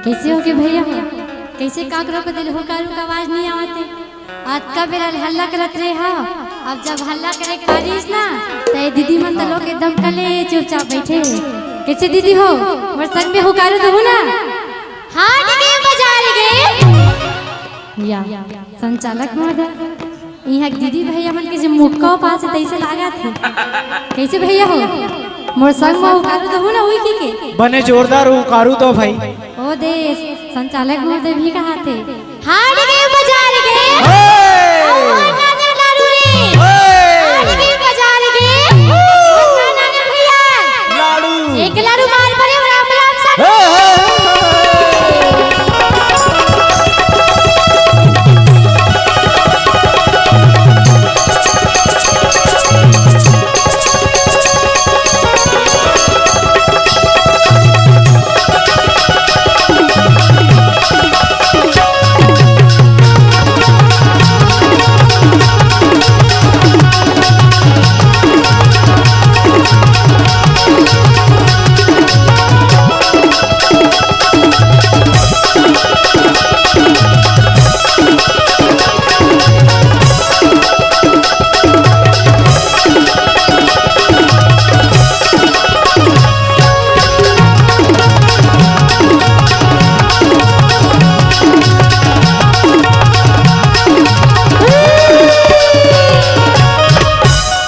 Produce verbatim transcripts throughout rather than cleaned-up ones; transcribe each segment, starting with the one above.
कइसे होगे भइया? कइसे काकरो के दिल हुका रुका आवाज नइ आवत हे? अतका बेरा ले हल्ला करत रहे हव, अब जब हल्ला करे के पारिस ना, त ए दीदी मन त लोग एकदम कले चुपचाप बइठे हे। कइसे दीदी हो, मोर संग में हुकारू देहू ना? हाँ, डिगे बजा रे गे। या, संचालक महोदय, इहाँ के दीदी भइया मन के जे मुक्का पास हे, तइसे लागत हे। कइसे भइया हो? मोर संग म हुकारू दहू ना, होई की के? बने जोरदार हुकारू दो भाई। ओ दे, संचालक महोदय भी कहाथे। हाँ रे गे, बजा रे गे। हे! ओ नाना लाडू रे। हे! हाँ रे गे, बजा रे गे। ओ नाना भइया। लाडू। एक लाडू मार परे, राम राम सा। हे, हे, हे, हे।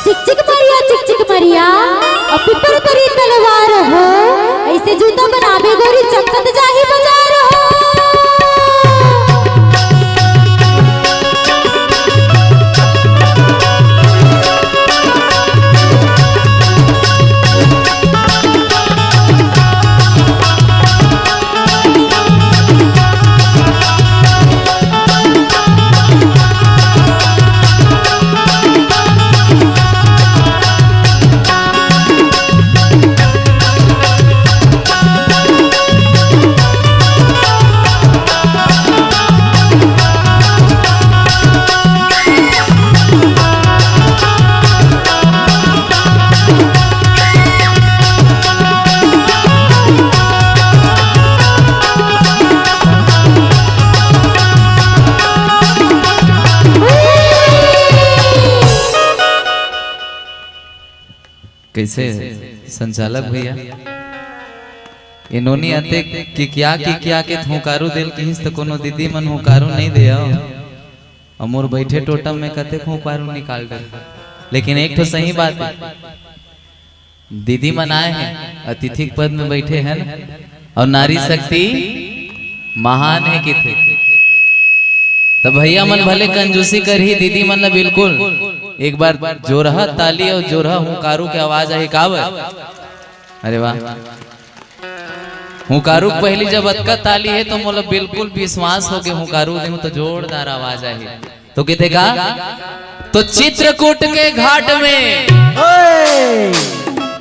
चिक चिक मरिया, चिक चिक मरिया, अउ पिपर परी तलवार हो, अइसे जूता बनाबे गोरी चमकत जाही बजार हो। कइसे संचालक भइया, ए नोनी अतेक किकिया किकिया के हुंकारू देल किहिस त कोनो दीदी मन हुंकारू नइ दे हव। अउ मोर बइठे टोटम में कतेक हुंकारू निकाल दे। लेकिन एक ठो सही बात हे, दीदी मन आए हे, अतिथि के पद में बइठे हे ना, अउ नारी शक्ति महान हे किथे। त भइया मन भले कंजूसी करही, दीदी मन ला बिल्कुल एक बार जोरहा ताली अउ जोरहा हुंकारू के आवाज आही काबर। अरे वाह, हुंकारू के पहिली जब अतका ताली हे त मोला बिल्कुल विश्वास होगे, हुंकारू देहूं त जोरदार आवाज आही। तो किथे का? तो चित्रकूट के घाट में। ओए!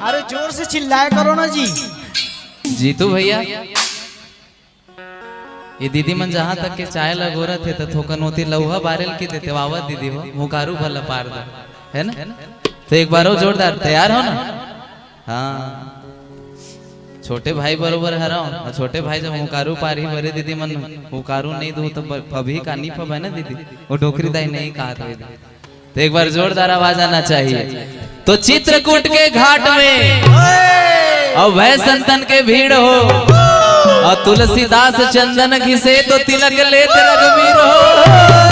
अरे जोर से चिल्लाया करो ना जी। जीतू भइया, ए दीदी मन जहां तक के चाय ल अगोरत हे, त थोकन ओती लउहा बारेल के देते, वावत दीदी हो, हुंकारू भला पार दो, हे ना? त एक बार अउ जोरदार, तैयार हो ना? हां, छोटे भाई बरोबर हरव, अउ छोटे भाई जब हुंकारू पारही, बरे दीदी मन हुंकारू नइ दू, त ब-, फबही का नइ फबय ना दीदी, ओ डोकरी दाई नइ कहत हे। तो एक बार जोरदार आवाज आना चाहिए। तो चित्रकूट के घाट में अउ भय संतन के भीड़ हो, अउ तुलसीदास चंदन घिसे तो तिलक लेत रघुवीर हो।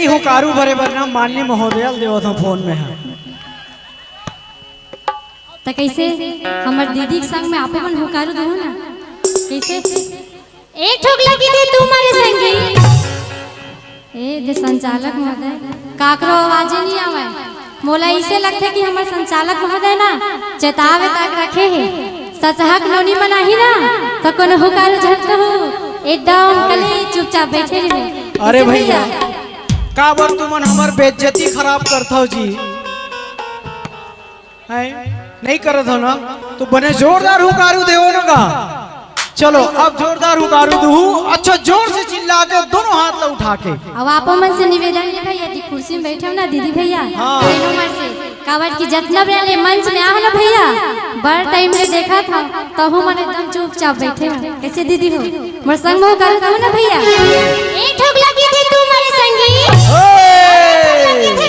हुकारू भरे बर ना माननीय महोदय ल देवत हंव फोन में ह। त कइसे हमर दीदी के संग में आपे मन हुकारू देहू ना? कइसे? एक ठोक लगी दे तू मारे संगी। ए दे संचालक महोदय, काकरो आवाजे नहीं आवय। मोला इसे लगथे कि हमर संचालक महोदय ना चेतावे तक रखे हे। सचहक नोनी मन आही ना, त कोनो हुकारू झट कहू, एकदम कली चुपचाप बैठे रहे। अरे भैया, काबर तुमन हमर बेइज्जती खराब करथव जी? हैं? नहीं करत हो ना? तो बने जोरदार हुकारू देवो ना का? चलो, अब जोरदार हुकारू दूहू। अच्छा, जोर से चिल्ला के, दोनों हाथ ला उठा के। अब आपो मन से निवेदन हे भैया, यदि कुर्सी में बैठे हो ना दीदी भैया, हाँ। बहनों मन से, काबर कि जतना बेरा ले मंच में आहो ना भैया, बड़ टाइम ले देखा था, तहू मन एकदम चुपचाप बैठे हो। कैसे दीदी हो? मोर संग में हुकारू दूहू ना भैया। एक ठोक लगी दे तू मारे संगी। ओए!